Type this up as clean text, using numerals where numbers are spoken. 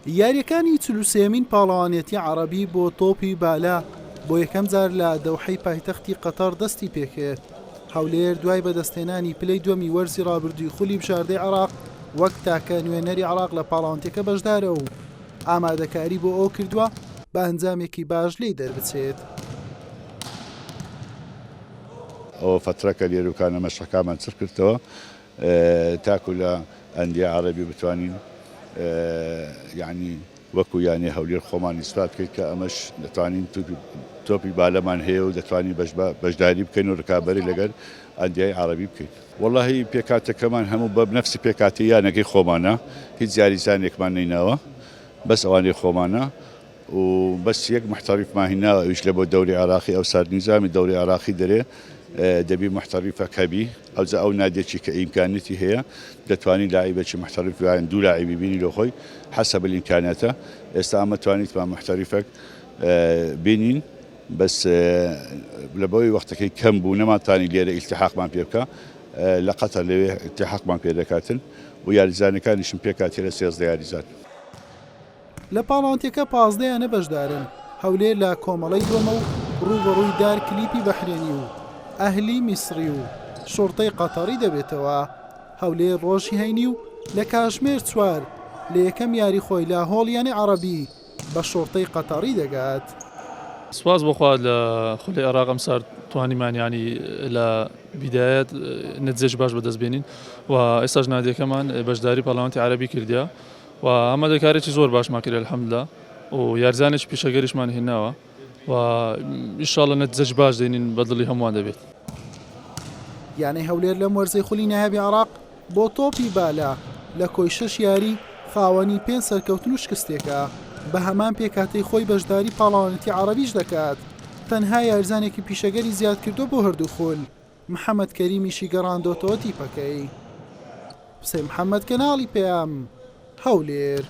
یارییەکانی 43مین پاڵەوانێتی عەڕەبی بۆ تۆپی بالە بۆ یەکەم جار لە دەوحەی پایتەختی قەتەڕ دەستی پێکرد. هەولێر دوای بەدەستهێنانی پلەی دووەمی وەرزی رابردووی خولی بژاردەی عێراق وەک تاکە نوێنەری عێراق لە پاڵەوانتیەکە بەشدارە و ئامادەکاری بۆ ئەوە کردووە بە ئەنجامێکی باش لێی دەربچێت. ئەوە فەترەکە لێروکانە مەشقەکانمان چڕ کردەوە تاکو لە ئەندیە عەرەبی بتوانین یانی وەکو یانەی هەولێر خۆمان ئیسپات بکەین کە ئەمەش دەتوانین تۆپی بالەمان هەیە و دەتوانین بەشداری بکەین و رکابەری لەگەر ئەندیای عەرەبی بکەین. وەڵاهی پێکهاتەکەمان هەموو بە نەفسی پێکهاتەی یانەکەی خۆمانە هیچ یاریزانێکمان نەیناوە بەس ئەوانەی خۆمانە و بەس یەک محتەریفمان هیناوە ئەویش لە بۆ دەوری عێراقی ئەوسا نیزامی دەوری عێراقی دەرێ دەبی محتەریفەک هەبی ئەوجا ئەو نادیەکی کە ئیمکانیەتی هەیە دەتوانی لاعیبەکی محتەریف یان دوو لاعیبی بینی لۆ خۆی حەسەب الامکانیاتە ئێستا ئەمە توانیتمان محتەریفەک بینین بەس لە بەوەی وەختەکەی کەم بوو نەمانتانی لێرە ئیلتیحاقمان پێ بکا لە قەتەر لەوێ ئیلتیحاقمان پێ دەکاتن و یاریزانەکانیشم پێکهاتیە لە 13 یاریزان. لە پاڵاوتیەکە 15 یانە بەشدارن، هەولێر لە کۆمەڵەی دووەمە و رووبەڕووی دار کلیپی بەحرێنی و ئەهلی میسڕی و شوڕتەی قەتەڕی دەبێتەوە. هەولێر رۆژی هەینی و لە کاژمێر چوار لە یەکەم یاری خۆی لە هۆڵی یانەی عەڕەبی بە شوڕتەی قەتەڕی دەگات. سوپاس بۆ خوا لە خولی عێراق ئەمسار توانیمان یانی لە بیدایەت نەتیجەی باش بەدەست بێنین و ئێستاش نادیەکەمان بەشداری پەرلەمانتی عەرەبی کردیە و ئامادەکاریی زۆر باشمان کرد الحمدللە و یاریزانێکی پیشەگەریشمان هێناوە و ئیشاڵە نەتیجەی باش دێنین بە دڵی هەمووان دەبێت. یانەی هەولێر لەم وەرزەی خولی نایابی عێراق بۆ تۆپی بالە لە کۆی شەش یاری خاوەنی پێنج سەرکەوتن و شکستێکە، بە هەمان پێکهاتەی خۆی بەشداری پاڵەوانێتی عەڕەبیش دەکات، تەنها یاریزانێکی پیشەگەری زیادکردووە بۆ هەردوو خول، محەمەد کەریمیشی گەڕاندۆتەوە تیپەکەی. حوسێن محەمەد، کەناڵی پەیام، هەولێر.